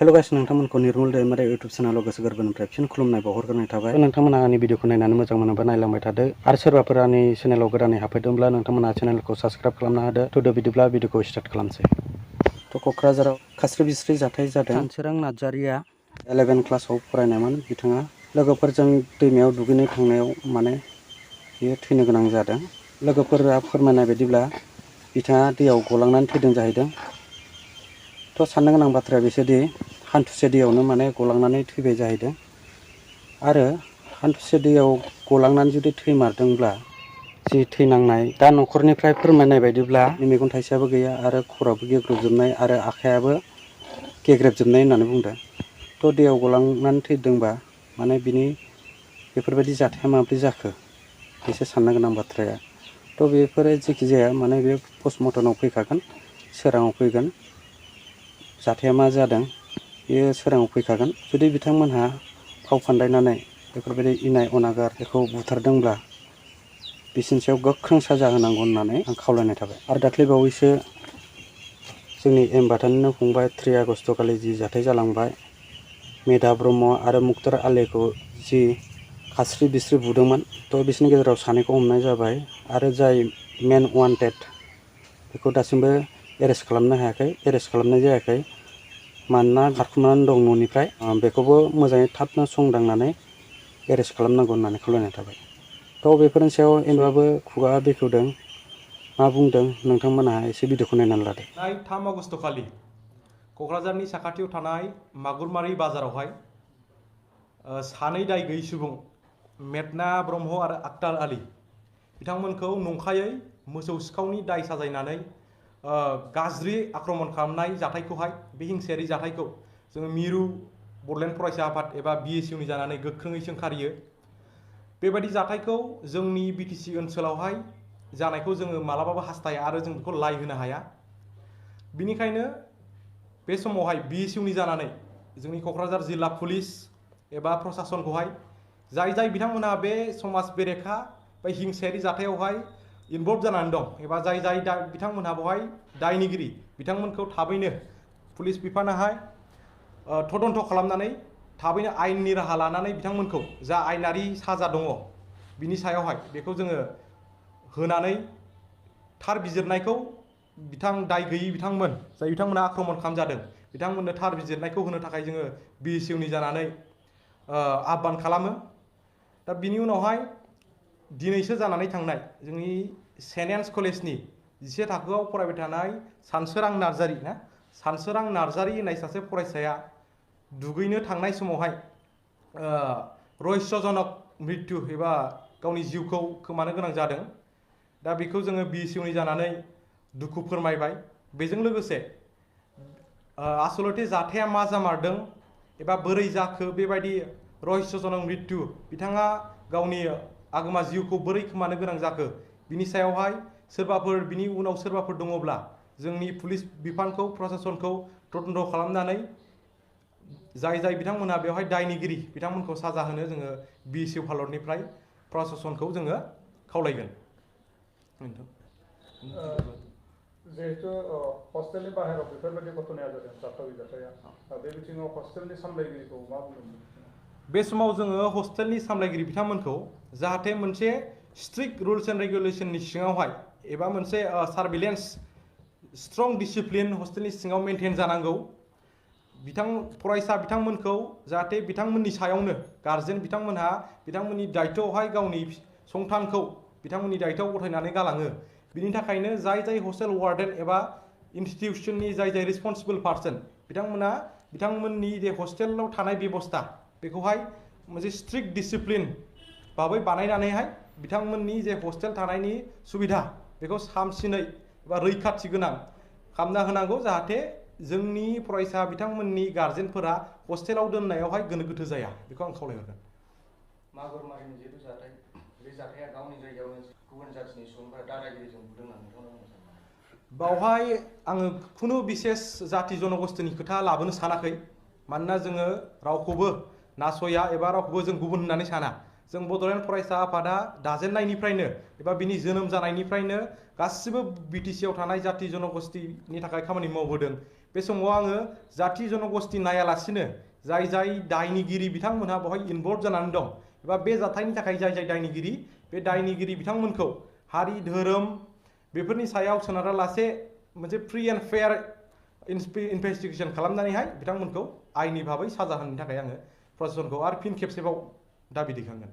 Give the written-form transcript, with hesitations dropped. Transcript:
Hello guys, नोंथांमोनखौ nirmoldaimary YouTube चेनेलाव गोसो गोरबोनिफ्राय फिन खुलुमनाय बावहरग्रोनाय थाबाय। नोंथांमोना आंनि भिडिअखौ नायनानै मोजां मोनोबा नायलांबाय थादो आरो सोरबाफोर आंनि चेनेलाव गोदानै हाबफैदोंब्ला नोंथांमोना चेनेलखौ साबस्क्राइब खालामना होदो। थुदो बिदिब्ला भिडिअखौ स्टार्ट खालामसै। क'क्राझाराव kasri Bisri जाथाय जादों। सानसोरां नार्जारीया 11 क्लासाव फरायनायमोन। बिथाङा लोगोफोरजों दैमायाव दुगैनो थांनायाव बियो थैनो गोनां जादों। लोगोफोरा फोरमायनाय बायदिब्ला बिथाङा दैयाव गलांनानै थैदों जाहैदों। तो साननो गोनां बाथ्राया बिसोरदि हान्थुसे दैयावनो गलांनानै थैबाय जाहैदों। आरो हान्थुसे दैयाव गलांनानै जुदि थैमारदोंब्ला जि थैनांनाय, दा न'खरनिफ्राय फोरमायनाय बायदिब्ला मेगन थाइसेयाबो गैया आरो खर'आबो गेग्रेबजोबनाय आरो आखायाबो गेग्रेबजोबनाय होननानै बुंदों। तो दैयाव गलांनानै थैदोंबा बिनि बेफोरबायदि जाथाया माब्रै जाखो, एसे साननो गोनां बाथ्राया। तो बेफोरो जेखि जाया बे पस्टमर्टमाव फैखागोन, सोराङाव फैगोन। जाथाया मा जादों बेयो सोराङाव फैखागोन। जुदि बिथांमोनहा फाव फान्दायनानै बेफोरबायदि इनाय अनागार बेखौ बुथारदोंब्ला बिसोरनि सायाव गोख्रों साजा होनांगौ होननानै आं खावलायनाय थाबाय। आरो दाख्लैबावैसो जोंनि एम बाथाननिनो फंबाय 3 आगस्ट खालि जि जाथाय जालांबाय, मेधा ब्रह्म आरो मुक्तार आलीखौ जि kasri Bisri बुदोंमोन, तो बिसोरनि गेजेराव सानैखौ हमनाय जाबाय। आरो जाय मेन वान्टेड बेखौ दासिमबो एरेस्ट खालामनो हायाखै, एरेस्ट खालामनाय जायाखै। मानोना खारखुमानानै दं न'निफ्राय। बेखौबो मोजाङै थाबनो संदांनानै एरेस्ट खालामनांगौ होननानै खावलायनाय थाबाय। तो बेफोरनि सायाव एमबाबो खुगा बेखेवदों। मा बुंदों नोंथांमोनहा एसे भिडिअखौ नायनानै लादो। 3 आगस्ट खालि क'क्राझारनि साखाथियाव थानाय मागुरमारि बाजारावहाय सानै दाय गैयै सुबुं मेघना ब्रह्म आरो आक्तार आली बिथांमोनखौ नंखायै मोसौ सिखावनि दाय साजायनानै गाज्रि आक्रमण खालामनाय जाथायखौहाय, बे हिंसायारि जाथायखौ जोङो मिरु बड'लेण्ड फरायसा आफाद एबा BSUनि जानानै गोख्रोङै सोंखारियो। बेबायदि जाथायखौ जोंनि BTC ओनसोलावहाय जानायखौ जोङो मालाबाबो हास्थाया आरो जों बेखौ लाय होनो हाया। बिनिखायनो बे समावहाय BSUनि जानानै जोंनि क'क्राझार जिल्ला पुलिस एबा प्रशासनखौहाय जाय बिथांमोनहा बे समाज बेरेखा बा हिंसायारि जाथायावहाय इनभल्व जानानै दं एबा जाय बिथांमोनहा बेवहाय दायनिगिरि बिथांमोनखौ थाबैनो पुलिस बिफानाहाय तदन्त खालामनानै थाबैनो आयेननि राहा लानानै बिथांमोनखौ जा आयेनारि साजा दङ बिनि सायावहाय बेखौ जोङो होनानै थार बिजिरनायखौ दाय गैयै बिथांमोन जाय बिथांमोना आक्रमण खालामजादों बिथांमोननो थार बिजिरनायखौ होनो थाखाय जोङो BSUनि जानानै आह्वान खालामो। दा बिनि उनावहाय दिनैसो जानानै थांनाय जोंनि सेन्ट एन्स कलेजनि 10 थाखोआव फरायबाय थानाय सानसोरां नार्जारी सानसोरां नार्जारी होननाय सासे फरायसाया दुगैनो थांनाय समावहाय रहस्यजनक मृत्यु एबा गावनि जिउखौ खोमानो गोनां जादों। दा बेखौ जोङो BSUनि जानानै दुखु फोरमायबाय। बेजों लोगोसे आसलथे जाथाया मा जामारदों एबा बोरै जाखो बेबायदि रहस्यजनक मृत्यु बिथाङा गावनि आगोमा जिउखौ बोरै खोमानो गोनां जाखो बिनि सायावहाय सोरबाफोर बिनि उनाव सोरबाफोर दङब्ला जोंनि पुलिस बिफानखौ प्रशासनखौ तदन्त खालामनानै जाय बिथांमोनहा बेवहाय दायनिगिरि बिथांमोनखौ साजा होनो जोङो BSU फालरनिफ्राय प्रशासनखौ जोङो खावलायगोन। जिहेतु हस्टेलनि बाहेराव बेफोरबायदि घटनाया जादों जाथावै जाथाया, बे बिथिङाव हस्टेलनि सामलायगिरिखौ मा बुंदों? बे समाव जोङो हस्टेलनि सामलायगिरि बिथांमोनखौ जाहाथे मोनसे स्ट्रिक्ट रुल्स एन्ड रेगुलेशननि सिङावहाय एबा मोनसे सार्भिलेन्स स्ट्रं डिसिप्लिन हस्टेलनि सिङाव मेनटेन जानांगौ। फरायसा बिथांमोनखौ जाहाथे बिथांमोननि सायावनो गार्जेन बिथांमोनहा बिथांमोननि दायित्वआवहाय गावनि संथानखौ बिथांमोननि दायित्वआव गथायनानै गालाङो। बिनि थाखायनो जाय हस्टेल वार्डेन एबा इनस्टिटिउसननि जाय रिस्पन्सिबल पार्सन बिथांमोना बिथांमोननि जे हस्टेलाव थानाय बेबस्था बेखौहाय मोनसे स्ट्रिक्ट डिसिप्लिन भाबै बानायनानैहाय बिथांमोननि जे हस्टेल थानायनि सुबिदा बेखौ सामसिनै एबा रैखाथि गोनां खालामना होनांगौ, जाहाथे जोंनि फरायसा बिथांमोननि गार्जेनफोरा हस्टेलाव दोननायावहाय गोनो गोथो जाया। बेखौ आं खावलायहरगोन। मागुरमारिनि जिहेतु जाथाय, बे जाथाया गावनि जायगायावनो गुबुन जाथिनि सुबुंफोरा दादागिरिजों बुदों होननानै नोंथांमोना सानो? बावहाय आङो खुनु बिसेस जाति जनगोष्ठीनि खोथा लाबोनो सानाखै। मानोना जोङो रावखौबो नासया एबा रावखौबो जों गुबुन होननानै साना। जों बड'लेण्ड फरायसा आफादा दाजेननायनिफ्रायनो एबा बिनि जोनोम जानायनिफ्रायनो गासिबो BTC आव थानाय जाति जनगोष्ठीनि थाखाय खामानि मावबोदों। बे समाव आङो जाति जनगोष्ठी नायालासिनो जाय जाय दायनिगिरि बिथांमोनहा बेवहाय इनभल्व जानानै दं एबा बे जाथायनि थाखाय जाय जाय दायनिगिरि बे दायनिगिरि बिथांमोनखौ हारि धोरोम बेफोरनि सायाव सोनारालासे मोनसे फ्री एन्ड फेयार इनभेस्टिगेशन खालामनानैहाय बिथांमोनखौ आयेननि भाबै साजा होनो थाखाय आङो प्रशासनखौ आरो फिन खेबसेबाव दाबि दैखांगोन।